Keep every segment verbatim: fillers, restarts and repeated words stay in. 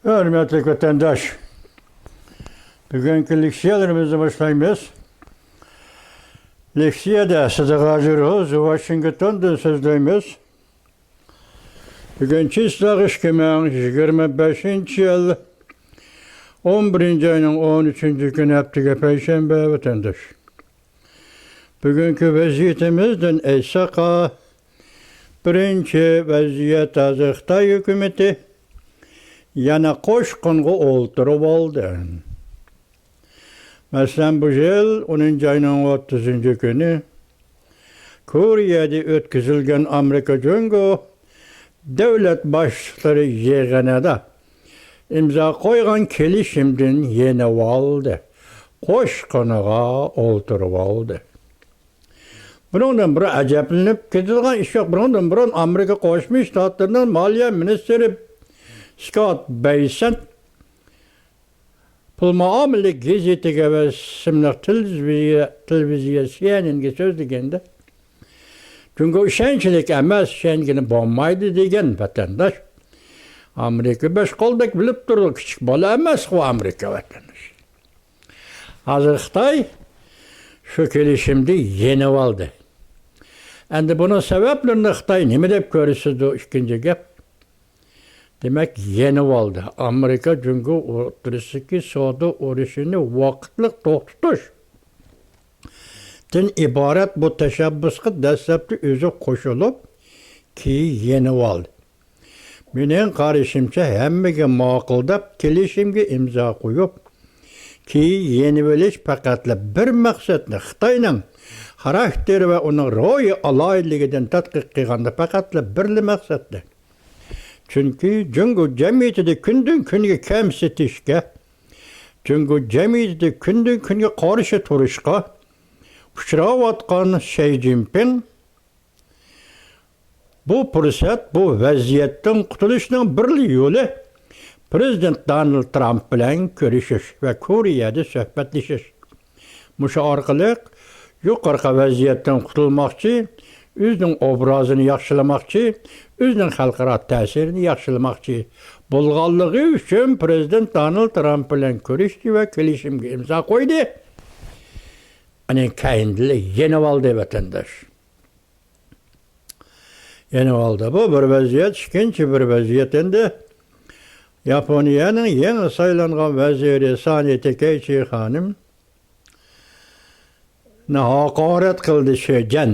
ھۆرمەتلىك ۋەتەنداش، بۈگۈنكى لېكسىيەلىرىمىزنى باشلايمىز. لېكسىيەدە سىدىق ھاجى روز ۋاشىنگتوندىن سۆزلەيمىز. بۈگۈن چىسلاق ئىككى مىڭ يىگىرمە بەشىنچى يىل، ئون بىرىنچى ئاينىڭ ئون ئۈچىنچى كۈنى، ھەپتىگە پەيشەنبە، ۋەتەنداش. بۈگۈنكى ۋەزىيىتىمىزدىن ئېيتساق، بىرىنچى ۋەزىيەت، ھازىر خىتاي ھۆكۈمىتى يەنە قوشقىنغا ئولتۇرۇۋالدى. مەسىلەن، بۇ يىل ئونىنچى ئاينىڭ ئوتتۇزىنچى كۈنى كورېيەدە ئۆتكۈزۈلگەن ئامېرىكا جۇڭگو دۆلەت باشلىقلىرى يىغىنىدا ئىمزا قويغان كېلىشىمدىن يېنىۋالدى، قوشقىنىغا ئولتۇرۇۋالدى. بۇنىڭدىن بىر ئەجەبلىنىپ كېتىدىغان ئىش يوق. بۇنىڭدىن بۇرۇن ئامېرىكا قوشما شتاتلىرىنىڭ مالىيە مىنىستىرى سكوت بەيسەنت پۇل مۇئامىلە گېزىتىگە ۋە ئىسىملىق تېلېۋىزىيە، تېلېۋىزىيە سىئېنئېنگە سۆزلىگەندە، جۇڭگو ئىشەنچلىك ئەمەس، ئىشەنگىلى بولمايدۇ دېگەن ۋەتەنداش. ئامېرىكا بەش قولدەك بىلىپ تۇرىدۇ، كىچىك بالا ئەمەسقۇ ئامېرىكا ۋەتەنداش. ھازىر خىتاي شۇ كېلىشىمدىن يېنىۋالدى. ئەمدى بۇنىڭ سەۋەبلىرىنى خىتاي نېمە دەپ كۆرسىتىدۇ؟ ئىككىنچى گەپ. دېمەك، يېنىۋالدى. ئامېرىكا جۇڭگو ئوتتۇرىسىدىكى سودا ئۇرۇشىنى ۋاقىتلىق توختىتىشتىن ئىبارەت بۇ تەشەببۇسقا دەسلەپتە ئۆزى قوشۇلۇپ، كېيىن يېنىۋالدى. مېنىڭ قارىشىمچە، ھەممىگە ماقۇل دەپ كېلىشىمگە ئىمزا قويۇپ، كېيىن يېنىۋېلىش پەقەتلا بىر مەقسەتنى، خىتاينىڭ خاراكتېرى ۋە ئۇنىڭ روھىي ئالاھىدىلىكىدىن تەتقىق قىلغاندا پەقەتلا بىرلا مەقسەتنى. چۈنكى جۇڭگو جەمئىيىتىدە كۈندىن كۈنگە كەمسىتىشكە، جۇڭگو جەمئىيىتىدە كۈندىن كۈنگە قارشى تۇرۇشقا ئۇچراۋاتقان شى جىنپىڭ بۇ پۇرسەت، بۇ ۋەزىيەتتىن قۇتۇلۇشنىڭ بىرلا يولى پىرېزىدېنت دونالد ترامپ بىلەن كۆرۈشۈش ۋە كورېيەدە سۆھبەتلىشىش. مۇشۇ ئارقىلىق يۇقىرىقى ۋەزىيەتتىن قۇتۇلماقچى، ئۆزىنىڭ ئوبرازىنى ياخشىلىماقچى، ئۆزىنىڭ خەلقئارا تەسىرىنى ياخشىلىماقچى بولغانلىقى ئۈچۈن پىرېزىدېنت دونالد ترامپ بىلەن كۆرۈشتى ۋە كېلىشىمگە ئىمزا قويدى. ئۇنىڭ كەينىدىلا يېنىۋالدى ۋەتەنداش. يېنىۋالدى. بۇ بىر ۋەزىيەت، ئىككىنچى بىر ۋەزىيەت ئەمدى ياپونىيەنىڭ يېڭى سايلانغان ۋەزىرى سانى تېكەيچى خانىمنى ھاقارەت قىلدى شى جىن.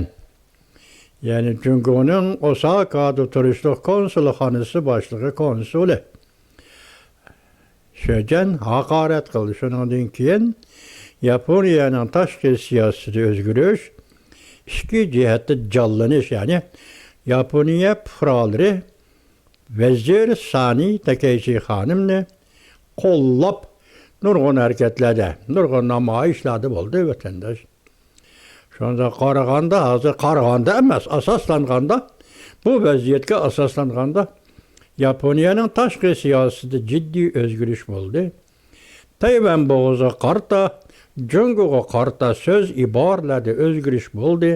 يەنى جۇڭگونىڭ ئوساكادا تۇرۇشلۇق كونسۇلخانىسى باشلىقى، كونسۇلى. شى جىن ھاقارەت قىلدى. شۇنىڭدىن كېيىن ياپونىيەنىڭ تاشقى سىياسىتىدە ئۆزگىرىش، ئىچكى جەھەتتە جانلىنىش، يەنى ياپونىيە پۇقرالىرى ۋەزىر سانى تاكەيچى خانىمنى قوللاپ نۇرغۇن ھەرىكەتلەردە، نۇرغۇن نامايىشلاردا بولدى ۋەتەنداش. شۇنداق قارىغاندا، ھازىر قارىغاندا ئەمەس، ئاساسلانغاندا، بۇ ۋەزىيەتكە ئاساسلانغاندا، ياپونىيەنىڭ تاشقى سىياسىتىدە جىددىي ئۆزگىرىش بولدى. تەيۋەن بوغۇزىغا قارىتا، جۇڭگوغا قارىتا سۆز ئىبارىلەردە ئۆزگىرىش بولدى.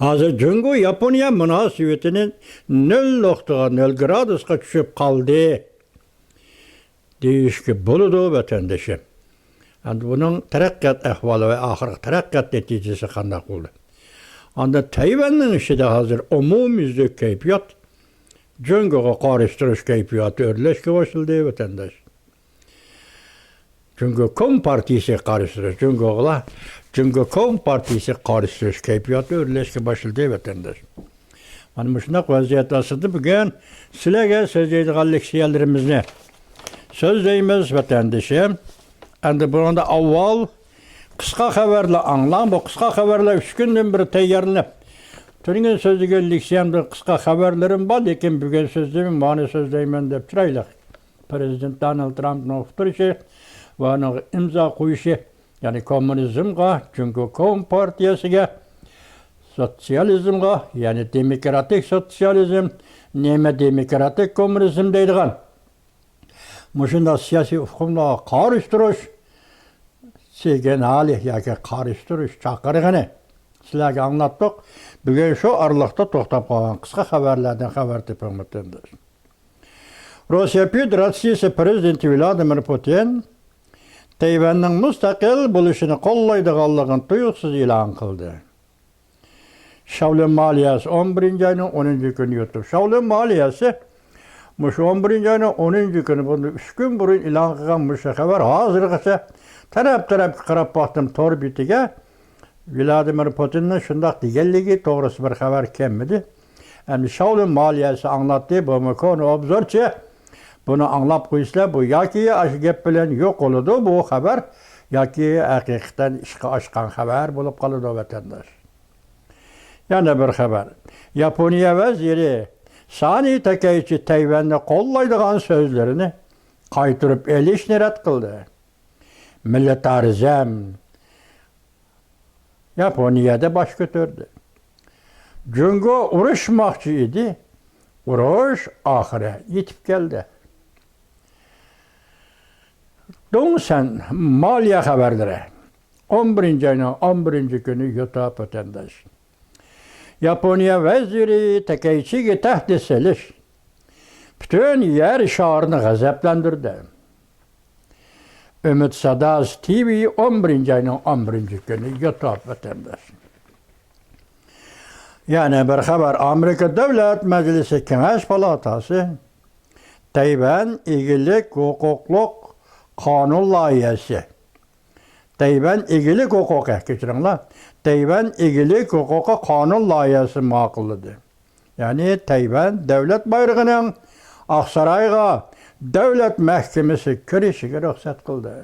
ھازىر جۇڭگو ياپونىيە مۇناسىۋىتىنى نۆل نۇقتىغا، نۆل گرادۇسقا چۈشۈپ قالدى دېيىشكە بولىدۇ، ۋەتەندىشىم. ئەمدى بۇنىڭ تەرەققىيات ئەھۋالى ۋە ئاخىرقى تەرەققىيات نەتىجىسى قانداق بولدى؟ ئاندىن تەيۋەننىڭ ئىچىدە ھازىر ئومۇميۈزلۈك كەيپىيات جۇڭگوغا قارشى تۇرۇش كەيپىياتى ئۆرلەشكە باشلىدى، ۋەتەنداش. جۇڭگو كومپارتىيىسىگە قارشى تۇرۇش، جۇڭگوغىلا، جۇڭگو كومپارتىيىسىگە قارشى تۇرۇش كەيپىياتى ئۆرلەشكە باشلىدى، ۋەتەنداش. مانا مۇشۇنداق ۋەزىيەت ئاستىدا بۈگۈن سىلەرگە سۆزلەيدىغان لېكسىيەلىرىمىزنى سۆزلەيمىز، ۋەتەندىشىم. ئەمدى بۇنىڭدا ئاۋۋال قىسقا خەۋەرلەر ئاڭلاڭ. بۇ قىسقا خەۋەرلەر ئۈچ كۈندىن بېرى تەييارلىنىپ، تۈنۈگۈن سۆزلىگەن لېكسىيەمدە قىسقا خەۋەرلىرىم بار، لېكىن بۈگۈن سۆزلىمەي، مانا سۆزلەيمەن دەپ چىرايلىق پىرېزىدېنت دونالد ترامپنىڭ ئۇقتۇرۇشى ۋە ئۇنىڭ ئىمزا قويۇشى، يەنى كوممۇنىزمغا، جۇڭگو كومپارتىيەسىگە، سوتسىيالىزمغا، يەنى دېموكراتىك سوتسىيالىزم، نېمە دېموكراتىك كوممۇنىزم دەيدىغان مۇشۇنداق سىياسىي ئۇقۇملارغا قارشى تۇرۇش سىگنالى ياكى قارشى تۇرۇش چاقىرىقىنى سىلەرگە ئاڭلاتتۇق. بۈگۈن شۇ ئارىلىقتا توختاپ قالغان قىسقا خەۋەرلەردىن خەۋەر تېپىڭ، ۋەتەنداش. روسىيە فېدېراتسىيىسى پىرېزىدېنتى ۋلادىمىر پۇتىن تەيۋەننىڭ مۇستەقىل بولۇشىنى قوللايدىغانلىقىنى تۇيۇقسىز ئېلان قىلدى. شاۋلىن مالىيەسى ئون بىرىنچى ئاينىڭ ئونىنچى كۈنى يوتۇپ. شاۋلىن مالىيەسى مۇشۇ ئون بىرىنچى ئاينىڭ ئونىنچى كۈنى، بۇندىن ئۈچ كۈن بۇرۇن ئېلان قىلغان مۇشۇ خەۋەر ھازىرغىچە تەرەپ-تەرەپكە قاراپ باقتىم تور بېتىگە. ۋلادىمىر پۇتىننىڭ شۇنداق دېگەنلىكى توغرىسىدا بىر خەۋەر كەلمىدى. ئەمدى شاۋلىن مالىيەسى ئاڭلاتتى، بۇمۇ كونا ئوبزورچى. بۇنى ئاڭلاپ قويسىلەر، بۇ ياكى ئاشۇ گەپ بىلەن يوق بولىدۇ بۇ خەۋەر، ياكى ھەقىقەتەن ئىشقا ئاشقان خەۋەر بولۇپ قالىدۇ، ۋەتەنداش. يەنە بىر خەۋەر. ياپونىيە ۋەزىرى سانى تاكەيچى تەيۋەننى قوللايدىغان سۆزلىرىنى قايتۇرۇپ ئېلىشنى رەت قىلدى. مىلىتارىزم ياپونىيەدە باش كۆتۈردى. جۇڭگو ئۇرۇشماقچى ئىدى. ئۇرۇش ئاخىرى يېتىپ كەلدى. دۇڭسەن مالىيە خەۋەرلىرى. ئون بىرىنچى ئاينىڭ ئون بىرىنچى كۈنى يوتاپ ۋەتەنداش. ياپونىيە ۋەزىرى تەكەيچىگە تەھدىت سېلىش پۈتۈن يەر شارىنى غەزەپلەندۈردى. ئۈمىد ساداسى تىۋى ئون بىرىنچى ئاينىڭ ئون بىرىنچى كۈنى يوتاپ ۋەتەنداش. يەنە بىر خەۋەر، ئامېرىكا دۆلەت مەجلىسى كېڭەش پالاتاسى تەيۋەن ئىگىلىك ھوقۇقلۇق قانۇن لايىھەسى، تەيۋەن ئىگىلىك ھوقۇقى، كەچۈرۈڭلار، تەيۋەن ئىگىلىك ھوقۇقى قانۇن لايىھەسى ماقۇللىدى. يەنى تەيۋەن دۆلەت بايرىقىنىڭ ئاقسارايغا دۆلەت مەھكىمىسى كىرىشىگە رۇخسەت قىلدى.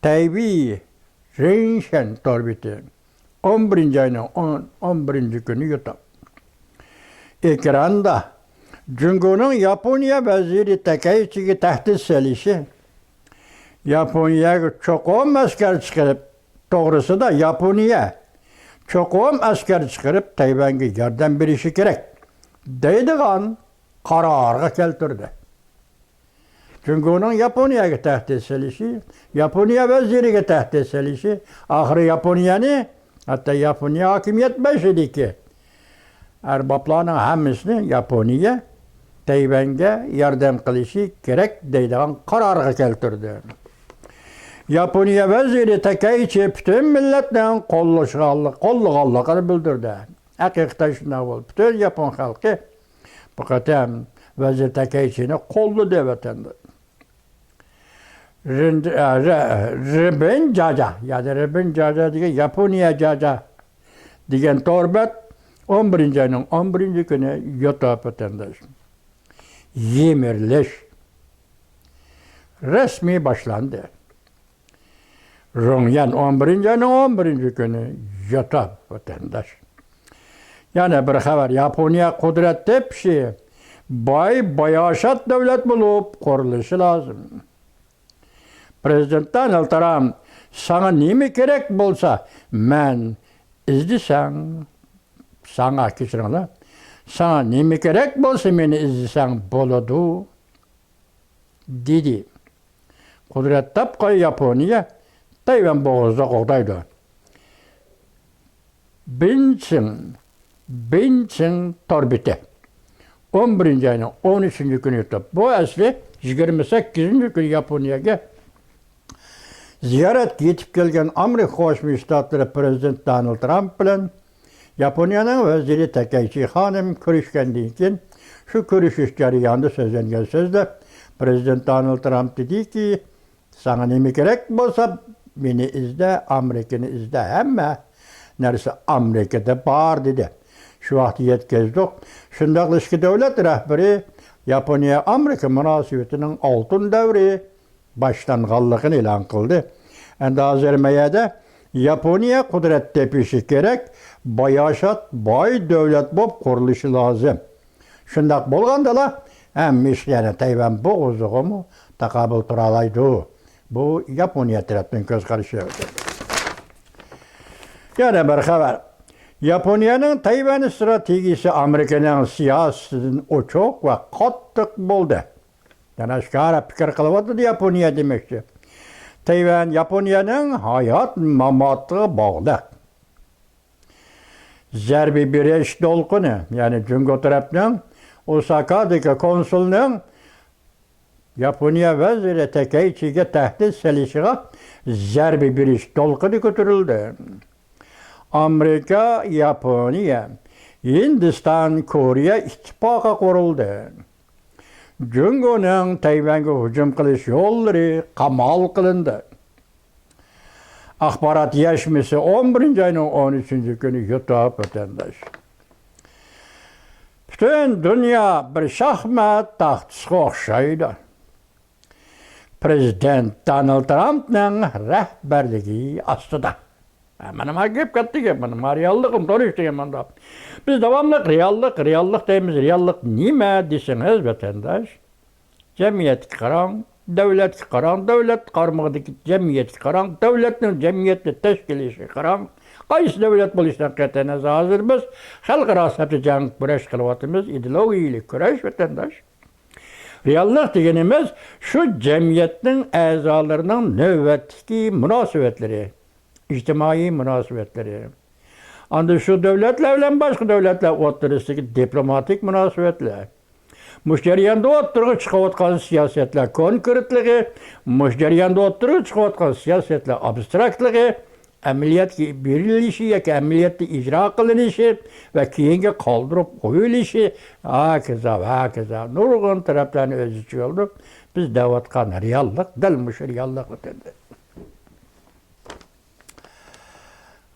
تەيۋەن رېنشەن تور بېتى، ئون بىرىنچى ئاينىڭ ئون، ئون بىرىنچى كۈنى يوتاپ. ئېكراندا جۇڭگونىڭ ياپونىيە ۋەزىرى تەكەيچىگە تەھدىت سېلىشى، ياپونىيەگە چوقۇم ئەسكەر چىقىرىپ، توغرىسىدا ياپونىيە چوقۇم ئەسكەر چىقىرىپ، تەيۋەنگە ياردەم بېرىشى كېرەك، دەيدىغان قارارغا كەلتۈردى. جۇڭگونىڭ ياپونىيەگە تەھدىت سېلىشى، ياپونىيە ۋەزىرىگە تەھدىت سېلىشى، ئاخىرى ياپونىيەنى، ھەتتا ياپونىيە ھاكىمىيەت بېشىدىكى ئەربابلارنىڭ ھەممىسىنى ياپونىيە تەيۋەنگە ياردەم قىلىشى كېرەك دەيدىغان قارارغا كەلتۈردى. ياپونىيە ۋەزىرى تەكەيچى پۈتۈن مىللەتنىڭ قوللىشىغانلىق-، قوللىغانلىقىنى بىلدۈردى. ھەقىقەتەن شۇنداق بولدى. پۈتۈن ياپون خەلقى بۇ قېتىم ۋەزىر تەكەيچىنى قوللىدى ۋەتەندە. رىن-، ئە، رە-، رىبىن جاجا، يەنى رىبىن جاجا دېگەن ياپونىيە جاجا دېگەن تور بەت ئون بىرىنچى ئاينىڭ ئون بىرىنچى كۈنى يوتاپ ۋەتەنداش. يىمىرىلىش رەسمىي باشلاندى. رۇڭيەن ئون بىرىنچى ئاينىڭ ئون بىرىنچى كۈنى يوتاپ ۋەتەنداش. يەنە بىر خەۋەر، ياپونىيە قۇدرەت تېپىشى، باي، باياشات دۆلەت بولۇپ قۇرۇلۇشى لازىم. پرېزىدېنت دونالد ترامپ، ساڭا نېمە كېرەك بولسا، مەن ئىزدىسەڭ، ساڭا، كەچۈرۈڭلار، ساڭا نېمە كېرەك بولسا، مېنى ئىزدىسەڭ بولىدۇ، دېدى. قۇدرەت تاپقان ياپونىيە تەيۋەن بوغۇزىدا قوغدايدۇ. بېيجىڭ، بېيجىڭ تور بېتى. ئون بىرىنچى ئاينىڭ ئون ئۈچىنچى كۈنى يوتاپ. بۇ ئەسلى يىگىرمە سەككىزىنچى كۈنى ياپونىيەگە زىيارەتكە يېتىپ كەلگەن ئامېرىكا قوشما شتاتلىرى پرېزىدېنتى دونالد ترامپ بىلەن ياپونىيەنىڭ ۋەزىرى تەكەيچى خانىم كۆرۈشكەندىن كېيىن، شۇ كۆرۈشۈش جەريانىدا سۆزلەنگەن سۆزدە پرېزىدېنت دونالد ترامپ دېدىكى، ساڭا نېمە كېرەك بولسا، مېنى ئىزدە، ئامېرىكىنى ئىزدە، ھەممە نەرسە ئامېرىكىدا بار، دېدى. شۇ ۋاقىتتا يەتكۈزدۇق. شۇنداقلا ئىككى دۆلەت رەھبىرى ياپونىيە-ئامېرىكا مۇناسىۋىتىنىڭ ئالتۇن دەۋرى باشلانغانلىقىنى ئېلان قىلدى. ئەمدى ھازىر مەيەدە ياپونىيە قۇدرەت تېپىشى كېرەك، باياشات، باي دۆلەت بولۇپ قۇرۇلۇشى لازىم. شۇنداق بولغاندىلا، ھەممە ئىش يەنە تەيۋەن بوغۇزىغىمۇ تاقابىل تۇرالايدۇ. بۇ ياپونىيە تەرەپنىڭ كۆز قارىشى. يەنە بىر خەۋەر. ياپونىيەنىڭ تەيۋەن ئىستراتېگىيىسى ئامېرىكىنىڭ سىياسىتىدىن ئوچۇق ۋە قاتتىق بولدى. يەنە ئاشكارا پىكىر قىلىۋاتىدۇ ياپونىيە دېمەكچى. تەيۋەن ياپونىيەنىڭ ھايات ماماتىغا باغلىق. زەربە بېرىش دولقۇنى، يەنى جۇڭگو تەرەپنىڭ ئوساكادىكى كونسۇلنىڭ ياپونىيە ۋەزىرى تەكەيچىگە تەھدىت سېلىشىغا زەربە بېرىش دولقۇنى كۆتۈرۈلدى. ئامېرىكا، ياپونىيە، ھىندىستان، كورېيە ئىتتىپاقى قۇرۇلدى. جۇڭگونىڭ تەيۋەنگە ھۇجۇم قىلىش يوللىرى قامال قىلىندى. ئاخبارات يەشمىسى، ئون بىرىنچى ئاينىڭ ئون ئۈچىنچى كۈنى يۇتۇپ، ۋەتەنداش. پۈتۈن دۇنيا بىر شاھمات تاختىسىغا ئوخشايدۇ. پرېزىدېنت دونالد ترامپنىڭ رەھبەرلىكى ئاستىدا. ھە، مانا ما گەپ كاتتا گەپ، مانا ما رېئاللىقىم تونۇش دېگەن مانا. بىز داۋاملىق رېئاللىق، رېئاللىق دەيمىز، رېئاللىق نېمە دېسىڭىز، ۋەتەنداش، جەمئىيەتكە قاراڭ، دۆلەتكە قاراڭ، دۆلەت قارمىقىدىكى جەمئىيەتكە قاراڭ، دۆلەتنىڭ جەمئىيەتنى تەشكىللىشىگە قاراڭ. قايسى دۆلەت بولۇشىدىن قەتئىينەزەر، ھازىر بىز خەلقئارا سەپتە جەڭ كۈرەش قىلىۋاتىمىز، ئىدېئولوگىيەلىك كۈرەش، ۋەتەنداش. رېئاللىق دېگىنىمىز شۇ جەمئىيەتنىڭ ئەزالىرىنىڭ نۆۋەتتىكى مۇناسىۋەتلىرى، ئىجتىمائىي مۇناسىۋەتلىرى. ئاندىن شۇ دۆلەتلەر بىلەن باشقا دۆلەتلەر ئوتتۇرىسىدىكى دىپلوماتىك مۇناسىۋەتلەر. مۇشۇ جەرياندا ئوتتۇرىغا چىقىۋاتقان سىياسەتلەر كونكرېتلىقى، مۇشۇ جەرياندا ئوتتۇرىغا چىقىۋاتقان سىياسەتلەر ئابستراكتلىقى، ئەمەلىيەتكە بېرىلىشى ياكى ئەمەلىيەتتە ئىجرا قىلىنىشى ۋە كېيىنگە قالدۇرۇپ قويۇلۇشى، ھاكازا ۋە ھاكازا نۇرغۇن تەرەپلەرنى ئۆز ئىچىگە ئالىدۇ. بىز دەۋاتقان رېئاللىق دەل مۇشۇ رېئاللىق ۋەتەندە.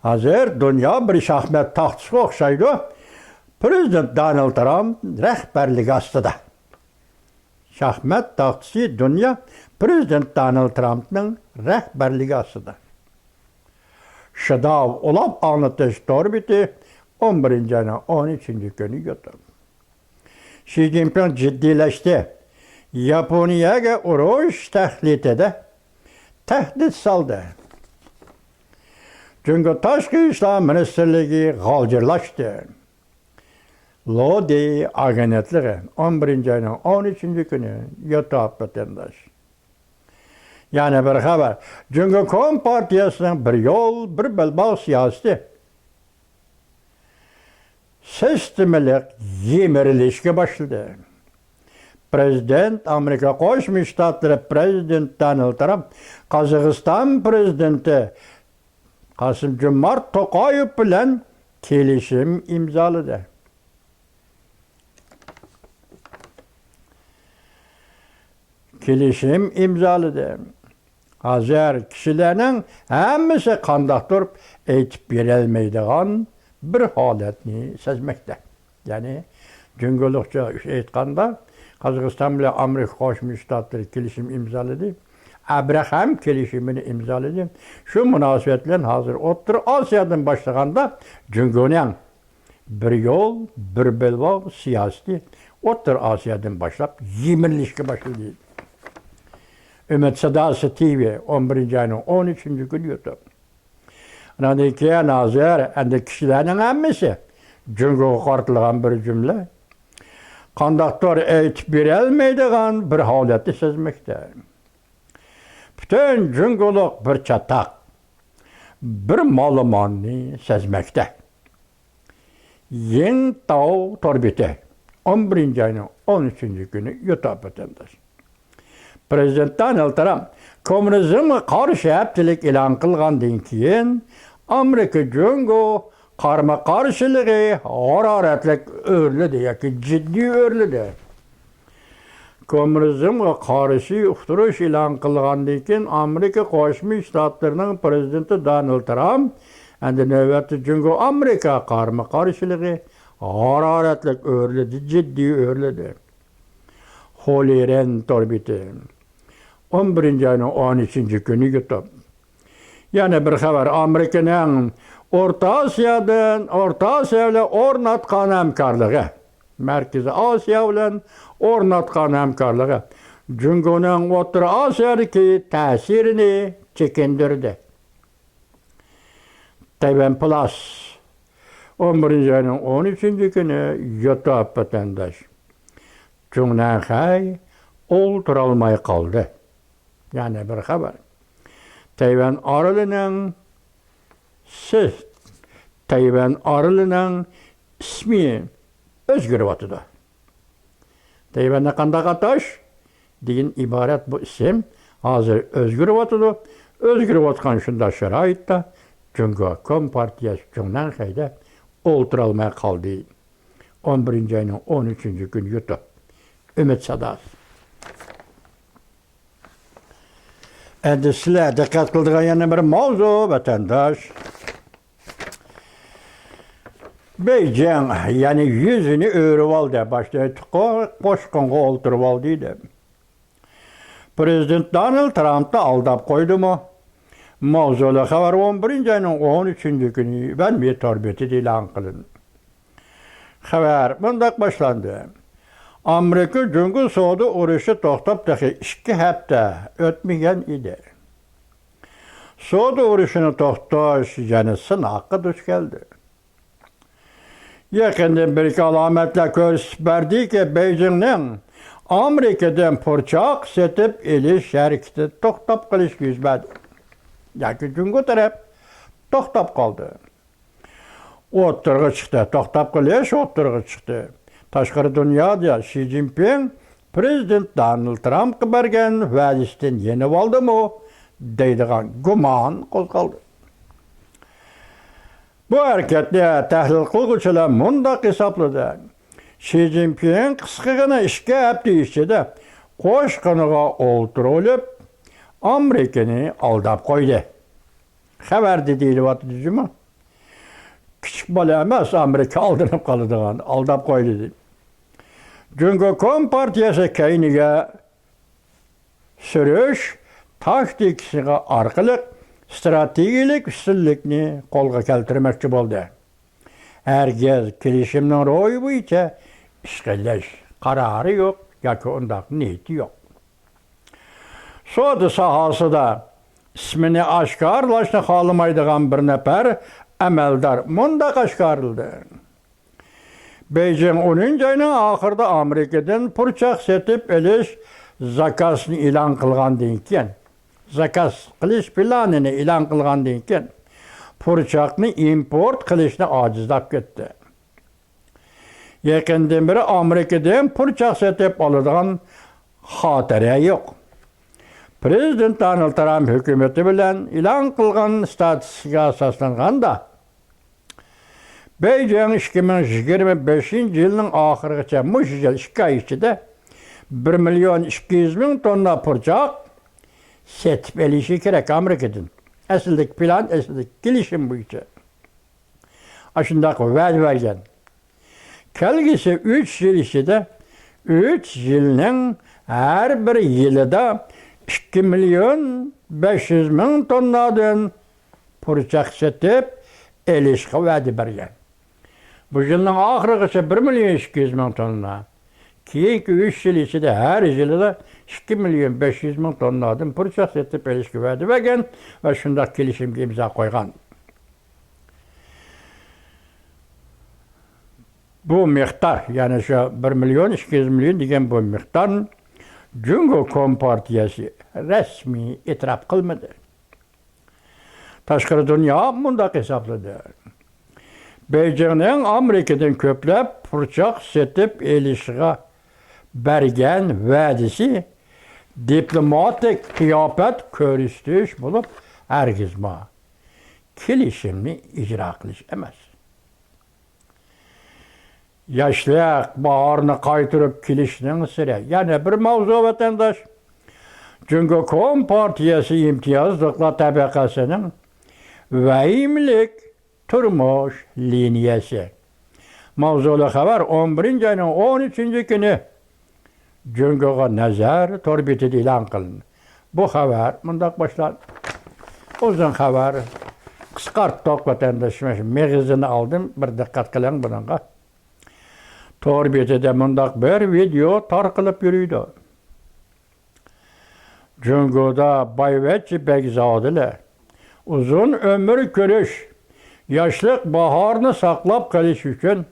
ھازىر دۇنيا بىر شاھمات تاختىسىغا ئوخشايدۇ. پرېزىدېنت دونالد ترامپ رەھبەرلىكى ئاستىدا. شاھمات تاختىسى دۇنيا پرېزىدېنت دونالد ترامپنىڭ رەھبەرلىكى ئاستىدا. شىداۋ ئۇلاپ ئاڭلىتىش تور بېتى، ئون بىرىنچى ئاينىڭ ئون ئۈچىنچى كۈنى يۇتۇپ. شى جىنپىڭ جىددىيلەشتى. ياپونىيەگە ئۇرۇش تەھدىتىدە تەھدىت سالدى. جۇڭگو تاشقى ئىشلار مىنىستىرلىكى غالجىرلاشتى. لودى ئاگېنتلىقى، ئون بىرىنچى ئاينىڭ ئون ئۈچىنچى كۈنى، يۇتۇپ ۋەتەنداش. يەنە بىر خەۋەر. جۇڭگو كومپارتىيەسىنىڭ بىر يول، بىر بەلباغ سىياسىتى سىستېمىلىق يىمىرىلىشكە باشلىدى. پرېزىدېنت، ئامېرىكا قوشما شتاتلىرى پرېزىدېنتى دونالد ترامپ قازاقىستان پرېزىدېنتى قاسىم جومارت توقايېۋ بىلەن كېلىشىم ئىمزالىدى. كېلىشىم ئىمزالىدى. ھازىر كىشىلەرنىڭ ھەممىسى قانداقتۇر ئېيتىپ بېرەلمەيدىغان بىر ھالەتنى سەزمەكتە. يەنى جۇڭگولۇقچە ئېيتقاندا، قازاقىستان بىلەن ئامېرىكا قوشما شتاتلىرى كېلىشىم ئىمزالىدى. ئەبرەخەم كېلىشىمىنى ئىمزالىدى. شۇ مۇناسىۋەت بىلەن ھازىر ئوتتۇرا ئاسىيادىن باشلىغاندا جۇڭگونىڭ بىر يول، بىر بەلباغ سىياسىتى ئوتتۇرا ئاسىيادىن باشلاپ يىمىرىلىشكە باشلىدى. ئۈمىد ساداسى تىۋى، ئون بىرىنچى ئاينىڭ ئون ئۈچىنچى كۈنى يۇتۇپ. ئۇنىڭدىن كېيىن ھازىر ئەندى كىشىلەرنىڭ ھەممىسى جۇڭگوغا قارىتىلغان بىر جۈملە قانداقتۇر ئېيتىپ بېرەلمەيدىغان بىر ھالەتنى سەزمەكتە. پۈتۈن جۇڭگولۇق بىر چاتاق، بىر مالىماننى سەزمەكتە. يىڭتاۋ تور بېتى، ئون بىرىنچى ئاينىڭ ئون ئۈچىنچى كۈنى يۇتۇپ ۋەتەنداش. پرېزىدېنت دونالد ترامپ كوممۇنىزمغا قارشى ھەپتىلىك ئېلان قىلغاندىن كېيىن، ئامېرىكا جۇڭگو قارىمۇ قارشىلىقى ھارارەتلىك ئۆرلىدى ياكى جىددىي ئۆرلىدى. كوممۇنىزمغا قارشى ئۇقتۇرۇش ئېلان قىلغاندىن كېيىن، ئامېرىكا قوشما شتاتلىرىنىڭ پرېزىدېنتى دونالد ترامپ ئەمدى نۆۋەتتە جۇڭگو ئامېرىكا قارىمۇ قارشىلىقى ھارارەتلىك ئۆرلىدى، جىددىي ئۆرلىدى. خولى رېن تور بېتى، ئون بىرىنچى ئاينىڭ ئون ئۈچىنچى كۈنى يۇتۇپ. يەنە بىر خەۋەر، ئامېرىكىنىڭ ئورتا ئاسىيادىن، ئورتا ئاسىيا بىلەن ئورناتقان ھەمكارلىقى، مەركىزىي ئاسىيا بىلەن ئورناتقان ھەمكارلىقى جۇڭگونىڭ ئوتتۇرا ئاسىيادىكى تەسىرىنى چېكىندۈردى. تەيۋەن پلاس، ئون بىرىنچى ئاينىڭ ئون ئۈچىنچى كۈنى يۇتۇپ ۋەتەنداش. جۇڭنەنخەي ئولتۇرالماي قالدى. يەنە بىر خەۋەر. تەيۋەن ئارىلىنىڭ سى-، تەيۋەن ئارىلىنىڭ ئىسمى ئۆزگىرىۋاتىدۇ. تەيۋەننى قانداق ئاتاش؟ دېگەن ئىبارەت بۇ ئىسىم ھازىر ئۆزگىرىۋاتىدۇ. ئۆزگىرىۋاتقان شۇنداق شارائىتتا جۇڭگو كومپارتىيەسى جۇڭنەنخەيدە ئولتۇرالماي قالدى. ئون بىرىنچى ئاينىڭ ئون ئۈچىنچى كۈنى يۇتۇپ. ئۈمىد ساداسى. ئەمدى سىلەر دىققەت قىلىدىغان يەنە بىر ماۋزۇ، ۋەتەنداش. بېيجىڭ، يەنى يۈزىنى ئۆرۈۋالدى، باشتا ئېيتتۇققۇ، قوشقىنىغا ئولتۇرۇۋالدى دەپ. پىرېزىدېنت دونالد ترامپنى ئالداپ قويدىمۇ؟ ماۋزۇلۇق خەۋەر ئون بىرىنچى ئاينىڭ ئون ئۈچىنچى كۈنى ۋەنمى تور بېتىدە ئېلان قىلىندى. خەۋەر مۇنداق باشلاندى. ئامېرىكا جۇڭگو سودا ئۇرۇشى توختاپ تېخى ئىككى ھەپتە ئۆتمىگەن ئىدى. سودا ئۇرۇشىنى توختىتىش يەنە سىناققا دۇچ كەلدى. يېقىندىن بېرى ئالامەتلەر كۆرسىتىپ بەردىكى، بېيجىڭنىڭ ئامېرىكىدىن پۇرچاق سېتىپ ئېلىش ھەرىكىتى توختاپ قېلىش يۈز بەردى. ياكى جۇڭگو تەرەپ توختاپ قالدى. ئوتتۇرىغا چىقتى، توختاپ قېلىش ئوتتۇرىغا چىقتى. تاشقىرى دۇنيادا شى جىنپىڭ پىرېزىدېنت دونالد ترامپقا بەرگەن ۋەدىسىدىن يېنىۋالدىمۇ دەيدىغان گۇمان قوزغالدى. بۇ ھەرىكەتنى تەھلىل قىلغۇچىلار مۇنداق ھېسابلىدى. شى جىنپىڭ قىسقىغىنا ئىككى ھەپتە ئىچىدە قوشقىنىغا ئولتۇرۇۋېلىپ، ئامېرىكىنى ئالداپ قويدى. خەۋەردە دېيىلىۋاتىدۇ جۇمۇ. كىچىك بالا ئەمەس، ئامېرىكا ئالدىنىپ قالىدىغان، ئالداپ قويدى دېدى. جۇڭگو كومپارتىيەسى كەينىگە سۈرۈش تاكتىكىسىغا ئارقىلىق ئىستراتېگىيەلىك ئۈستۈنلۈكنى قولغا كەلتۈرمەكچى بولدى. ھەرگىز كېلىشىمنىڭ روھى بويىچە ئىش قىلىش قارارى يوق ياكى ئۇنداق نىيىتى يوق. سودا ساھەسىدە ئىسمىنى ئاشكارىلاشنى خالىمايدىغان بىر نەپەر ئەمەلدار مۇنداق ئاشكارىلىدى. بېيجىڭ ئونىنچى ئاينىڭ ئاخىرىدا ئامېرىكىدىن پۇرچاق سېتىپ ئېلىش زاكازىنى ئېلان قىلغاندىن كېيىن، زاكاز قىلىش پىلانىنى ئېلان قىلغاندىن كېيىن، پۇرچاقنى ئىمپورت قىلىشنى ئاجىزلاپ كەتتى. يېقىندىن بېرى ئامېرىكىدىن پۇرچاق سېتىپ ئالىدىغان خاتىرە يوق. پىرېزىدېنت دونالد ترامپ ھۆكۈمىتى بىلەن ئېلان قىلغان ئىستاتىستىكىغا ئاساسلانغاندا، بېيجىڭ ئىككى مىڭ يىگىرمە بەشىنچى يىلنىڭ ئاخىرىغىچە، مۇشۇ يىل ئىككى ئاي ئىچىدە بىر مىليون ئىككى يۈز مىڭ توننا پۇرچاق سېتىپ ئېلىشى كېرەك ئامېرىكىدىن. ئەسلىدىكى پىلان، ئەسلىدىكى كېلىشىم بويىچە. ئاشۇنداق ۋەدە بەرگەن. كەلگۈسى ئۈچ يىل ئىچىدە، ئۈچ يىلنىڭ ھەر بىر يىلىدا ئىككى مىليون بەش يۈز مىڭ توننادىن پۇرچاق سېتىپ ئېلىشقا ۋەدە بەرگەن. بۇ يىلنىڭ ئاخىرىغىچە بىر مىليون ئىككى يۈز مىڭ توننا. كېيىنكى ئۈچ يىل ئىچىدە ھەر يىلىدا ئىككى مىليون بەش يۈز مىڭ توننادىن پۇرچاق سېتىپ ئېلىشقا ۋەدە بەرگەن ۋە شۇنداق كېلىشىمگە ئىمزا قويغان. بۇ مىقدار، يەنى شۇ بىر مىليون ئىككى يۈز مىليون دېگەن بۇ مىقدارنى جۇڭگو كومپارتىيەسى رەسمىي ئېتىراپ قىلمىدى. تاشقىرى دۇنيا مۇنداق ھېسابلىدى. بېيجىڭنىڭ ئامېرىكىدىن كۆپلەپ پۇرچاق سېتىپ ئېلىشىغا بەرگەن ۋەدىسى دىپلوماتىك قىياپەت كۆرسىتىش بولۇپ، ھەرگىزمۇ كېلىشىمنى ئىجرا قىلىش ئەمەس. ياشلىق باھارنى قايتۇرۇپ كېلىشنىڭ سىرى. يەنە بىر ماۋزۇ، ۋەتەنداش. جۇڭگو كومپارتىيەسى ئىمتىيازلىقلار تەبىقەسىنىڭ ۋەھىمىلىك تۇرمۇش لىنىيەسى. ماۋزۇلۇق خەۋەر ئون بىرىنچى ئاينىڭ ئون ئۈچىنچى كۈنى جۇڭگوغا نەزەر تور بېتىدە ئېلان قىلىندى. بۇ خەۋەر مۇنداق باشلاندى. ئۇزۇن خەۋەر قىسقارتتۇق، ۋەتەنداشلار. مېغىزىنى ئالدىم، بىر دىققەت قىلىڭ بۇنىڭغا. تور بېتىدە مۇنداق بىر ۋىدېئو تارقىلىپ يۈرىدۇ. جۇڭگودا بايۋەچچە بەگزادىلەر ئۇزۇن ئۆمۈر كۆرۈش، ياشلىق باھارىنى ساقلاپ قېلىش ئۈچۈن،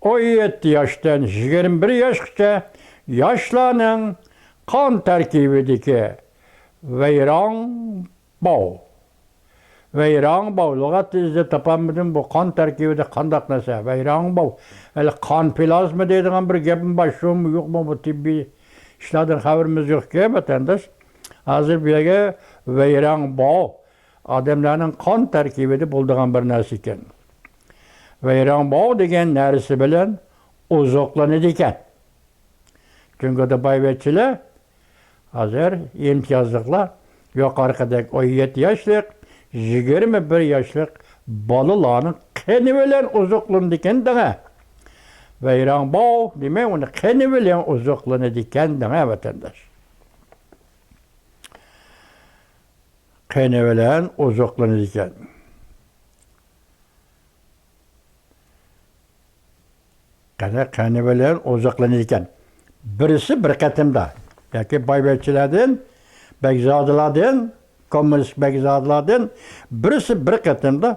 ئون يەتتە ياشتىن يىگىرمە بىر ياشقىچە ياشلارنىڭ قان تەركىبىدىكى ۋەيران باۋ ۋەيراڭباۋ، لۇغەتتە ئىزدەپ تاپالمىدىم، بۇ قان تەركىبىدە قانداق نەرسە؟ ۋەيراڭباۋ، ھېلى قان پلازما دەيدىغان بىر گەپمۇ بار، شۇمۇ يوقمۇ، بۇ تېببىي ئىشلاردىن خەۋىرىمىز يوقكەن، ۋەتەنداش. ھازىر بۇ يەرگە ۋەيراڭباۋ، ئادەملەرنىڭ قان تەركىبىدە بولىدىغان بىر نەرسە ئىكەن. ۋەيراڭباۋ دېگەن نەرسە بىلەن ئوزۇقلىنىدىكەن. جۇڭگودا بايۋەچچىلەر، ھازىر ئىمتىيازلىقلار يۇقىرىقىدەك ئون يەتتە ياشلىق، يىگىرمە بىر ياشلىق بالىلارنىڭ قېنى بىلەن ئوزۇقلىنىدىكەن دەڭە. ۋەيراڭباۋ دېمەي، ئۇنى قېنى بىلەن ئوزۇقلىنىدىكەن دەڭە، ۋەتەنداش. قېنى بىلەن ئوزۇقلىنىدىكەن. قېنى، قېنى بىلەن ئوزۇقلىنىدىكەن. بىرسى بىر قېتىمدا، ياكى بايۋەچچىلەردىن، بەگزادىلاردىن، كوممۇنىست بەگزادىلاردىن بىرسى بىر قېتىمدا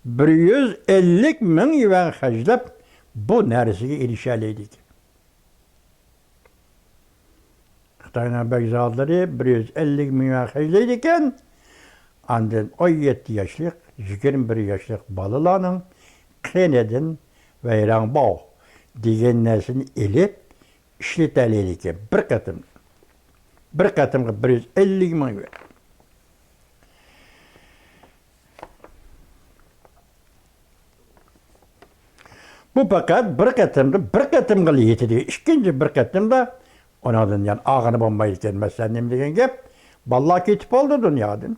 بىر يۈز ئەللىك مىڭ يۈەن خەجلەپ، بۇ نەرسىگە ئېرىشەلەيدىكەن. خىتاينىڭ بەگزادىلىرى بىر يۈز ئەللىك مىڭ يۈەن خەجلەيدىكەن. ئاندىن ئون يەتتە ياشلىق، يىگىرمە بىر ياشلىق بالىلارنىڭ قېنىدىن ۋەيراڭباۋ دېگەن نەرسىنى ئېلىپ ئىشلىتەلەيدىكەن. بىر قېتىم، بىر قېتىمغا بىر يۈز ئەللىك مىڭ يۈەن. بۇ پەقەت بىر قېتىمدا، بىر قېتىمغىلا يېتىدۇ. ئىككىنچى بىر قېتىمدا ئۇنىڭدىن يەنە ئالغىلى بولمايدىكەن. مەسىلەن، نېمە دېگەن گەپ؟ بالىلار كېتىپ بولدى دۇنيادىن.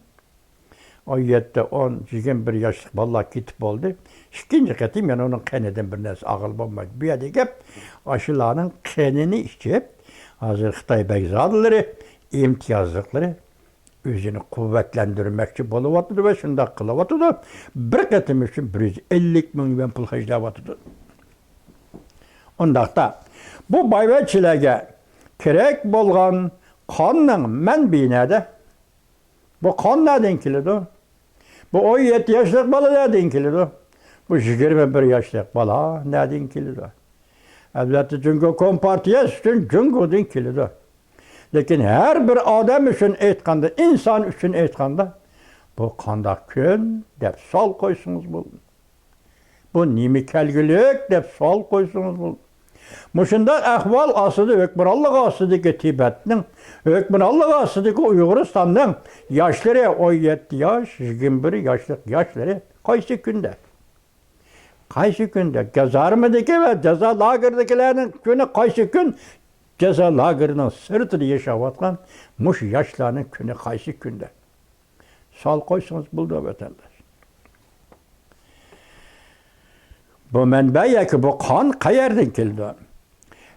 ئون يەتتە، ئون، يىگىرمە بىر ياشلىق بالىلار كېتىپ بولدى. ئىككىنچى قېتىم يەنە ئۇنىڭ قېنىدىن بىر نەرسە ئالغىلى بولمايدۇ. بۇ يەردە گەپ ئاشۇلارنىڭ قېنىنى ئىچىپ، ھازىر خىتاي بەگزادىلىرى، ئىمتىيازلىقلىرى ئۆزىنى قۇۋۋەتلەندۈرمەكچى بولۇۋاتىدۇ ۋە شۇنداق قىلىۋاتىدۇ. بىر قېتىم ئۈچۈن بىر يۈز ئەللىك مىڭ يۈەن پۇل خەجلەۋاتىدۇ. ئۇنداقتا، بۇ بايۋەچچىلەرگە كېرەك بولغان قاننىڭ مەنبىيى نەدە؟ بۇ قان نەدىن كېلىدۇ؟ بۇ ئون يەتتە ياشلىق بالا نەدىن كېلىدۇ؟ بۇ يىگىرمە بىر ياشلىق بالا نەدىن كېلىدۇ؟ ئەلۋەتتە، جۇڭگو كومپارتىيەسى ئۈچۈن جۇڭگودىن كېلىدۇ. لېكىن ھەر بىر ئادەم ئۈچۈن ئېيتقاندا، ئىنسان ئۈچۈن ئېيتقاندا، بۇ قانداق كۈن دەپ سوئال قويسىڭىز بولىدۇ. بۇ نېمە كەلگۈلۈك دەپ سوئال قويسىڭىز بولىدۇ. مۇشۇنداق ئەھۋال ئاستىدا، ھۆكمرانلىق ئاستىدىكى تىبەتنىڭ، ھۆكمرانلىق ئاستىدىكى ئۇيغۇرىستاننىڭ ياشلىرى، ئون يەتتە ياش، يىگىرمە بىر ياشلىق ياشلىرى قايسى كۈندە؟ قايسى كۈندە؟ گازارمىدىكى ۋە جازا لاگېرىدىكىلەرنىڭ كۈنى قايسى كۈن؟ جازا لاگېرىنىڭ سىرتىدا ياشاۋاتقان مۇشۇ ياشلارنىڭ كۈنى قايسى كۈندە؟ سوئال قويسىڭىز بولىدۇ، ۋەتەنداش. بۇ مەنبە ياكى بۇ قان قەيەردىن كېلىدۇ؟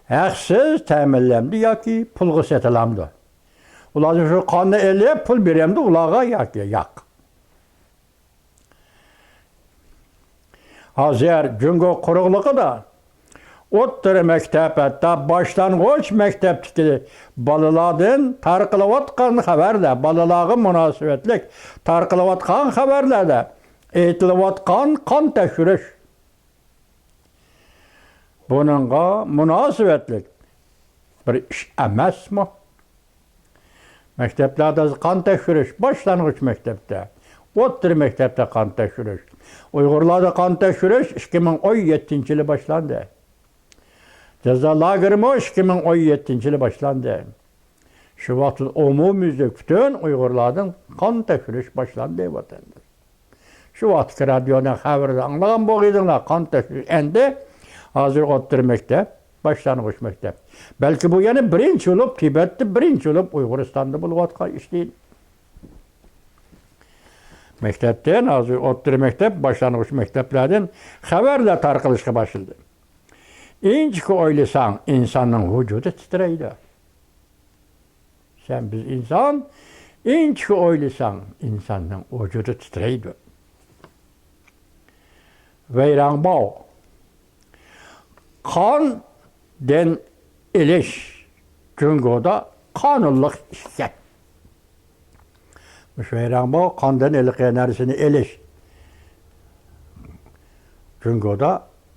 ھەقسىز تەمىنلەمدۇ ياكى پۇلغا سېتىلامدۇ؟ ئۇلار شۇ قاننى ئېلىپ پۇل بېرەمدۇ ئۇلارغا ياكى ياق؟ ھازىر جۇڭگو قۇرۇقلۇقىدا ئوتتۇرا مەكتەپ، ھەتتا باشلانغۇچ مەكتەپتىكى بالىلاردىن تارقىلىۋاتقان خەۋەرلەر، بالىلارغا مۇناسىۋەتلىك تارقىلىۋاتقان خەۋەرلەردە ئېيتىلىۋاتقان قان تەكشۈرۈش، بۇنىڭغا مۇناسىۋەتلىك بىر ئىش ئەمەسمۇ؟ مەكتەپلەردە قان تەكشۈرۈش، باشلانغۇچ مەكتەپتە، ئوتتۇرا مەكتەپتە قان تەكشۈرۈش، ئۇيغۇرلاردا قان تەكشۈرۈش ئىككى مىڭ ئون يەتتىنچى يىلى باشلاندى. جازا لاگېرىمۇ ئىككى مىڭ ئون يەتتىنچى يىلى باشلاندى. شۇ ۋاقىتتا ئومۇميۈزلۈك پۈتۈن ئۇيغۇرلاردىن قان تەكشۈرۈش باشلاندى، ۋەتەنداش. شۇ ۋاقىتتىكى رادىيونىڭ خەۋىرىدە ئاڭلىغان بولغىيدىڭلار، قان تەكشۈرۈش ئەندى ھازىر ئوتتۇرا مەكتەپ، باشلانغۇچ مەكتەپ. بەلكى بۇ يەنە بىرىنچى بولۇپ، تىبەتتە بىرىنچى بولۇپ ئۇيغۇرىستاندا بولۇۋاتقان ئىش دېيىلدى. مەكتەپتىن، ھازىر ئوتتۇرا مەكتەپ، باشلانغۇچ مەكتەپلەردىن خەۋەرلەر تارقىلىشقا باشلىدى. ئىنچىكە ئويلىساڭ، ئىنساننىڭ ۋۇجۇدى تىترەيدۇ. سەن، بىز ئىنسان، ئىنچىكە ئويلىساڭ، ئىنساننىڭ ۋۇجۇدى تىترەيدۇ. ۋەيراڭباۋ. قان دەم ئېلىش جۇڭگودا قانۇنلۇق ئىشكەن. مۇشۇ ۋەيراڭباۋ قاندىن ھېلىقى نەرسىنى ئېلىش جۇڭگودا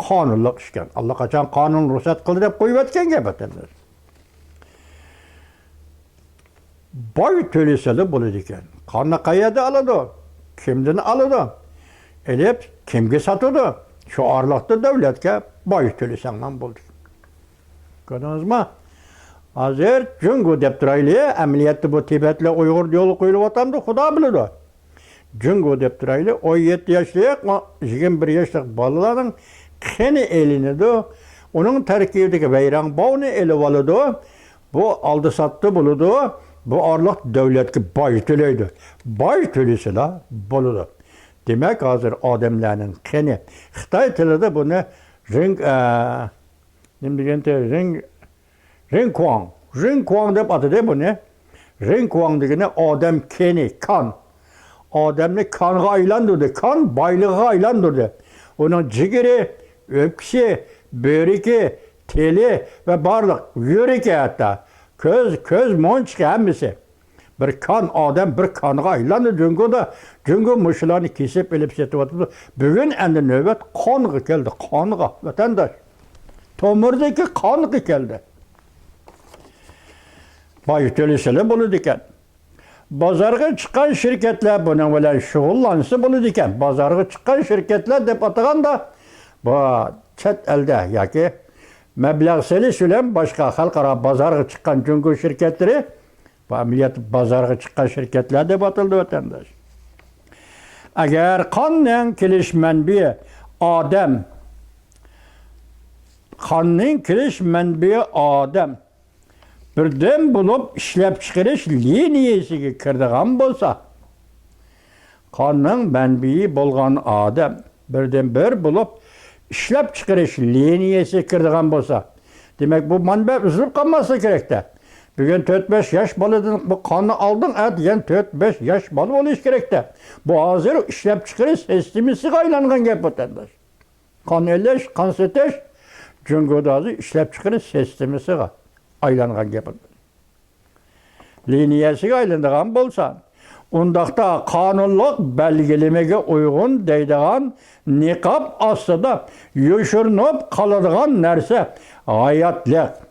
قانۇنلۇق ئىشكەن. ئاللىقاچان قانۇن رۇخسەت قىلدى دەپ قويۇۋەتكەن گەپ ئەتەمدە. باي تۆلىسىلا بولىدىكەن. قاننى قەيەردە ئالىدۇ؟ كىمدىن ئالىدۇ؟ ئېلىپ كىمگە ساتىدۇ؟ شۇ ئارىلىقتا دۆلەتكە باج تۆلىسەڭلار بولدى. كۆردىڭىزمۇ؟ ھازىر جۇڭگو دەپ تۇرايلى، ئەمەلىيەتتە بۇ تىبەتلەر ئۇيغۇر يولى قويۇلۇۋاتامدۇ، خۇدا بىلىدۇ. جۇڭگو دەپ تۇرايلى، ئون يەتتە ياشلىق، يىگىرمە بىر ياشلىق بالىلارنىڭ قېنى ئېلىنىدۇ، ئۇنىڭ تەركىبىدىكى ۋەيرەڭ باۋنى ئېلىۋالىدۇ، بۇ ئالدى-ساتتى بولىدۇ، بۇ ئارىلىق دۆلەتكە باج تۆلەيدۇ. باج تۆلىسىلا بولىدۇ. دېمەك، ھازىر ئادەملەرنىڭ قېنى، خىتاي تىلىدا بۇنى رىڭ، ئە، نېمە دېگەنتى؟ رىڭ، رىڭكۇاڭ. رىڭكۇاڭ دەپ ئاتىدى بۇنى. رىڭكۇاڭ دېگىنى ئادەم قېنى، كان. ئادەمنى كانغا ئايلاندۇردى. كان بايلىقىغا ئايلاندۇردى. ئۇنىڭ جىگىرى، ئۆپكىسى، بۆرىكى، تىلى ۋە بارلىق يۈرىكى ھەتتا. كۆز، كۆز مونچىقى ھەممىسى. بىر كان ئادەم، بىر كانغا ئايلاندى جۇڭگودا. جۇڭگو مۇشۇلارنى كېسىپ ئېلىپ سېتىۋاتىدۇ. بۈگۈن ئەمدى نۆۋەت قانغا كەلدى، قانغا، ۋەتەنداش. تومۇردىكى قانغا كەلدى. باج تۆلىسىلا بولىدىكەن. بازارغا چىققان شىركەتلەر بۇنىڭ بىلەن شۇغۇللانسا بولىدىكەن. بازارغا چىققان شىركەتلەر دەپ ئاتىغاندا، بۇ چەت ئەلدە ياكى مەبلەغ سېلىش بىلەن باشقا خەلقئارا بازارغا چىققان جۇڭگو شىركەتلىرى، بۇ ئەمەلىيەتتە بازارغا چىققان شىركەتلەر دەپ ئاتىلىدۇ، ۋەتەنداش. ئەگەر قاننىڭ كېلىش مەنبىيى ئادەم، قاننىڭ كېلىش مەنبىيى ئادەم، بىردىن بولۇپ ئىشلەپچىقىرىش لىنىيەسىگە كىرىدىغان بولسا، قاننىڭ مەنبىيى بولغان ئادەم بىردىنبىر بولۇپ ئىشلەپچىقىرىش لىنىيەسىگە كىرىدىغان بولسا، دېمەك، بۇ مەنبە ئۈزۈلۈپ قالماسلىقى كېرەكتە. بۈگۈن تۆت-بەش ياش بالىدىن بۇ قاننى ئالدىڭ، ئەتىگەن تۆت-بەش ياش بالا بولۇشى كېرەكتە. بۇ ھازىر ئىشلەپچىقىرىش سىستېمىسىغا ئايلانغان گەپ، ۋەتەنداش. قان ئېلىش، قان سېتىش جۇڭگودا ھازىر ئىشلەپچىقىرىش سىستېمىسىغا ئايلانغان گەپ. لىنىيەسىگە ئايلىنىدىغان بولسا، ئۇنداقتا قانۇنلۇق بەلگىلىمىگە ئۇيغۇن دەيدىغان نىقاب ئاستىدا يوشۇرۇنۇپ قالىدىغان نەرسە ھاياتلىق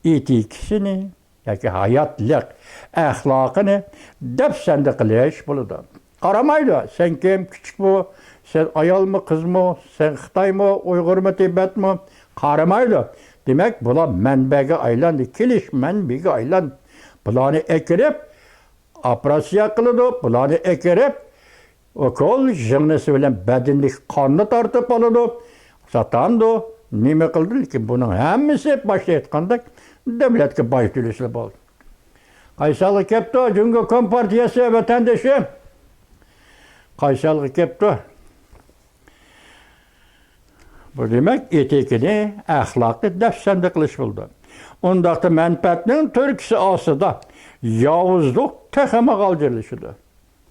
ئېتىكىسىنى ياكى ھاياتلىق ئەخلاقىنى دەپسەندە قىلىش بولىدۇ. قارىمايدۇ، سەن كىم، كىچىكمۇ، سەن ئايالمۇ، قىزمۇ، سەن خىتايمۇ، ئۇيغۇرمۇ، تىبەتمۇ، قارىمايدۇ. دېمەك، بۇلار مەنبەگە ئايلاندى، كېلىش مەنبىگە ئايلاندى. بۇلارنى ئەكىرىپ، ئوپېراتسىيە قىلىدۇ، بۇلارنى ئەكىرىپ، ئوكول ژىڭنىسى بىلەن بەدىنىدىكى قاننى تارتىپ ئالىدۇ، ساتامدۇ، نېمە قىلىدۇ؟ لېكىن بۇنىڭ ھەممىسى باشتا ئېيتقاندەك دۆلەتكە باج تۆلىسىلا بولدى. قايسى ھالغا كەپتۇ جۇڭگو كومپارتىيەسى ۋەتەندىشى؟ قايسى ھالغا كەپتۇ؟ بۇ دېمەك، ئېتىكىنى، ئەخلاقنى دەپسەندە قىلىش بولىدۇ. ئۇنداقتا مەنپەئەتنىڭ تۈرتكىسى ئاستىدا ياۋۇزلۇق تېخىمۇ غالجىرلىشىدۇ.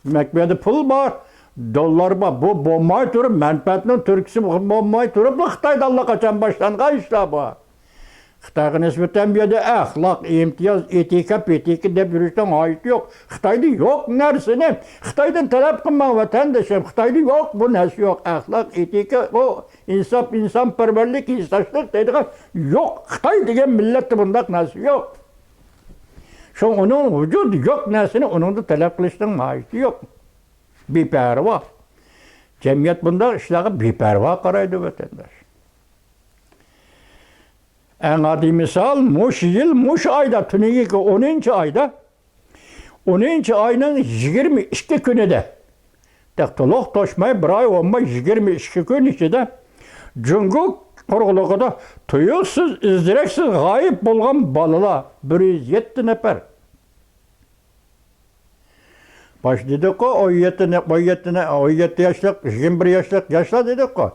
دېمەك، بۇ يەردە پۇل بار، دوللار بار. بۇ بولماي تۇرۇپ، مەنپەئەتنىڭ تۈرتكىسى بولماي تۇرۇپلا خىتايدا ئاللىقاچان باشلانغان ئىشلار بۇ. خىتايغا نىسبەتەن بۇ يەردە ئەخلاق، ئىمتىياز، ئېتىكا، پېتىكا دەپ يۈرۈشنىڭ ھاجىتى يوق. خىتايدا يوق نەرسىنى، خىتايدىن تەلەپ قىلماڭ، ۋەتەندىشىم. خىتايدا يوق، بۇ نەرسە يوق. ئەخلاق، ئېتىكا، ئۇ ئىنساپ، ئىنسانپەرۋەرلىك، ھېسداشلىق دەيدىغان يوق. خىتاي دېگەن مىللەتتە بۇنداق نەرسە يوق. شۇڭا ئۇنىڭ ۋۇجۇدى يوق نەرسىنى ئۇنىڭدىن تەلەپ قىلىشنىڭ ھاجىتى يوق. بىپەرۋا. جەمئىيەت بۇنداق ئىشلارغا بىپەرۋا قارايدۇ، ۋەتەنداش. ئەڭ ئاددىي مىسال، مۇشۇ يىل، مۇشۇ ئايدا، تۈنۈگۈنكى ئونىنچى ئايدا، ئونىنچى ئاينىڭ يىگىرمە ئىككى كۈنىدە، تېخى تولۇق توشماي، بىر ئاي بولماي، يىگىرمە ئىككى كۈن ئىچىدە جۇڭگو قۇرۇقلۇقىدا تۇيۇقسىز، ئىز-دېرەكسىز غايىب بولغان بالىلار بىر يۈز يەتتە نەپەر. باش دېدۇققۇ، ئون يەتتە، ئون يەتتە، ئون يەتتە ياشلىق، يىگىرمە بىر ياشلىق ياشلار دېدۇققۇ.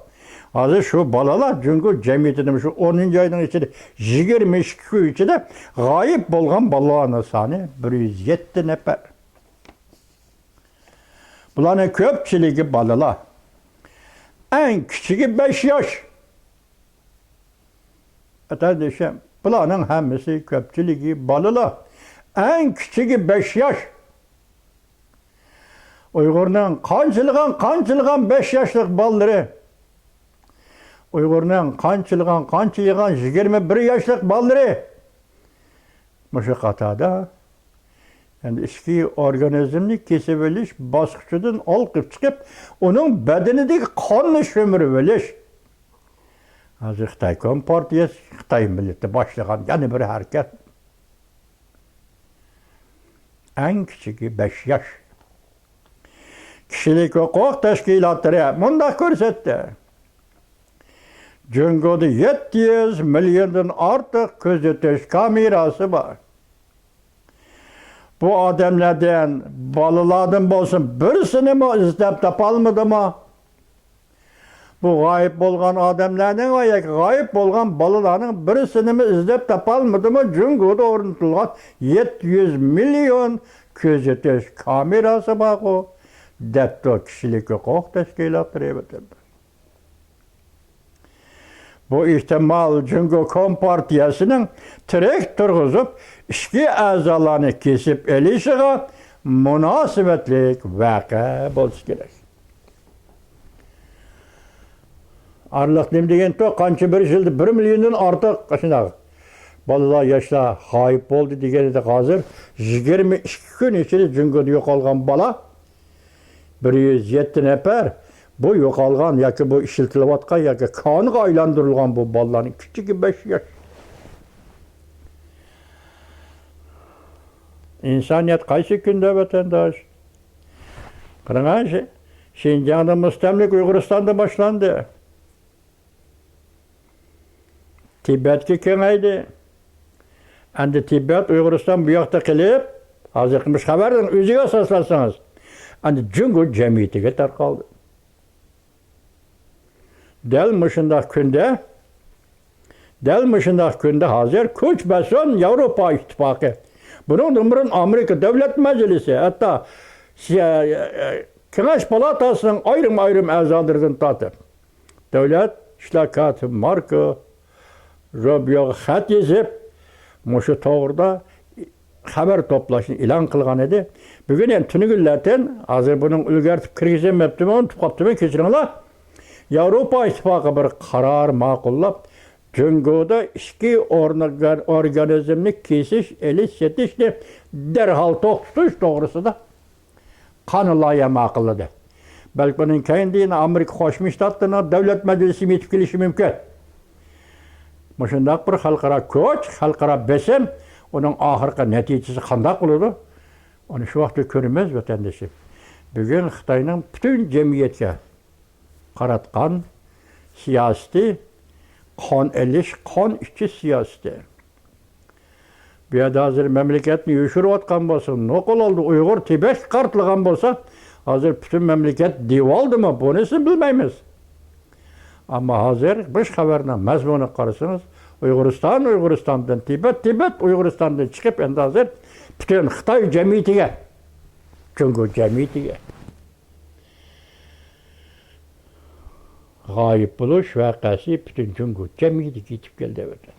ھازىر شۇ بالىلار جۇڭگو جەمئىيىتىدە شۇ ئونىنچى ئاينىڭ ئىچىدە، يىگىرمە ئىككى كۈن ئىچىدە غايىب بولغان بالىلارنىڭ سانى بىر يۈز يەتتە نەپەر. بۇلارنىڭ كۆپچىلىكى بالىلار. ئەڭ كىچىكى بەش ياش. ئەتە دېسەم، بۇلارنىڭ ھەممىسى كۆپچىلىكى بالىلار. ئەڭ كىچىكى بەش ياش. ئۇيغۇرنىڭ قانچىلىغان، قانچىلىغان بەش ياشلىق بالىلىرى، ئۇيغۇرنىڭ قانچىلىغان، قانچىلىغان يىگىرمە بىر ياشلىق بالىلىرى مۇشۇ قاتاردا ئەمدى ئىچكى ئورگانىزمنى كېسىۋېلىش باسقۇچىدىن ئالقىپ چىقىپ، ئۇنىڭ بەدىنىدىكى قاننى شۈمۈرۈۋېلىش. ھازىر خىتاي كومپارتىيەسى، خىتاي مىللىتى باشلىغان يەنە بىر ھەرىكەت. ئەڭ كىچىكى بەش ياش. كىشىلىك ھوقۇق تەشكىلاتلىرى مۇنداق كۆرسەتتى: جۇڭگودا يەتتە يۈز مىليوندىن ئارتۇق كۆزىتىش كامېراسى بار. بۇ ئادەملەردىن، بالىلاردىن بولسۇن، بىرسىنىمۇ ئىزدەپ تاپالمىدىمۇ؟ بۇ غايىب بولغان ئادەملەرنىڭ ۋە ياكى غايىب بولغان بالىلارنىڭ بىرسىنىمۇ ئىزدەپ تاپالمىدىمۇ؟ جۇڭگودا ئورنىتىلغان يەتتە يۈز مىليون كۆزىتىش كامېراسى بارغۇ، دەپتۇ كىشىلىك ھوقۇق تەشكىلاتلىرى ۋەتەنداش. بۇ ئېھتىمال جۇڭگو كومپارتىيەسىنىڭ تىرىك تۇرغۇزۇپ، ئىچكى ئەزالارنى كېسىپ ئېلىشىغا مۇناسىۋەتلىك ۋەقە بولسا كېرەك. ئارىلىق نېمە دېگەنتۇ؟ قانچە بىر يىلدا بىر مىليوندىن ئارتۇق ئاشۇنداق بالىلار، ياشلار غايىب بولدى دېگەن ئىدۇق. ھازىر يىگىرمە ئىككى كۈن ئىچىدە جۇڭگودا يوقالغان بالا بىر يۈز يەتتە نەپەر. بۇ يوقالغان ياكى بۇ ئىشلىتىلىۋاتقان ياكى كانغا ئايلاندۇرۇلغان بۇ بالىلارنىڭ كىچىكى بەش ياش. ئىنسانىيەت قايسى كۈندە، ۋەتەنداش؟ قاراڭا، شى-، شىنجاڭدا مۇستەملىكە ئۇيغۇرىستاندا باشلاندى. تىبەتكە كېڭەيدى. ئەمدى تىبەت، ئۇيغۇرىستان بۇ ياقتا قېلىپ، ھازىرقى مۇشۇ خەۋەرنىڭ ئۆزىگە ئاساسلانسىڭىز، ئەمدى جۇڭگو جەمئىيىتىگە تارقالدى. دەل مۇشۇنداق كۈندە، دەل مۇشۇنداق كۈندە ھازىر كۈچ بەسسۇن ياۋروپا ئىتتىپاقى، بۇنىڭدىن بۇرۇن ئامېرىكا دۆلەت مەجلىسى، ھەتتا سىيا-، كېڭەش پالاتاسىنىڭ ئايرىم-ئايرىم ئەزالىرىدىن تارتىپ، دۆلەت ئىشلار كاتىپى ماركو روبىيوغا خەت يېزىپ، مۇشۇ توغرىدا خەۋەر توپلاشنى ئېلان قىلغان ئىدى. بۈگۈن يەنە تۈنۈگۈنلەردىن، ھازىر بۇنىڭ ئۈلگەرتىپ كىرگۈزەلمەپتىمەن، ئۇنتۇپ قاپتىمەن، كەچۈرۈڭلار. ياۋروپا ئىتتىپاقى بىر قارار ماقۇللاپ، جۇڭگودا ئىچكى ئورنىغا-، ئورگانىزمنى كېسىش، ئېلىش، سېتىشنى دەرھال توختىتىش توغرىسىدا قانۇن لايىھە ماقۇللىدى. بەلكى بۇنىڭ كەينىدىن ئامېرىكا قوشما شتاتلىرىنىڭ دۆلەت مەجلىسىمۇ يېتىپ كېلىشى مۇمكىن. مۇشۇنداق بىر خەلقئارا كۈچ، خەلقئارا بېسىم، ئۇنىڭ ئاخىرقى نەتىجىسى قانداق بولىدۇ؟ ئۇنى شۇ ۋاقىتتا كۆرىمىز، ۋەتەندىشىم. بۈگۈن خىتاينىڭ پۈتۈن جەمئىيەتكە قاراتقان سىياسىتى، قان ئېلىش، قان ئىچىش سىياسىتى. بۇ يەردە ھازىر مەملىكەتنى يوشۇرۇۋاتقان بولسا، نوقۇل ھالدا ئۇيغۇر، تىبەتكە قارىتىلغان بولسا، ھازىر پۈتۈن مەملىكەت دېۋالدىمۇ، بۇنىسىنى بىلمەيمىز. ئەمما ھازىر مۇشۇ خەۋەرنىڭ مەزمۇنىغا قارىسىڭىز، ئۇيغۇرىستان ئۇيغۇرىستاندىن، تىبەت، تىبەت ئۇيغۇرىستاندىن چىقىپ، ئەمدى ھازىر پۈتۈن خىتاي جەمئىيىتىگە، جۇڭگو جەمئىيىتىگە غايىب بولۇش ۋەقەسى پۈتۈن جۇڭگو جەمئىيىتىگە يېتىپ كەلدى، ۋەتەن.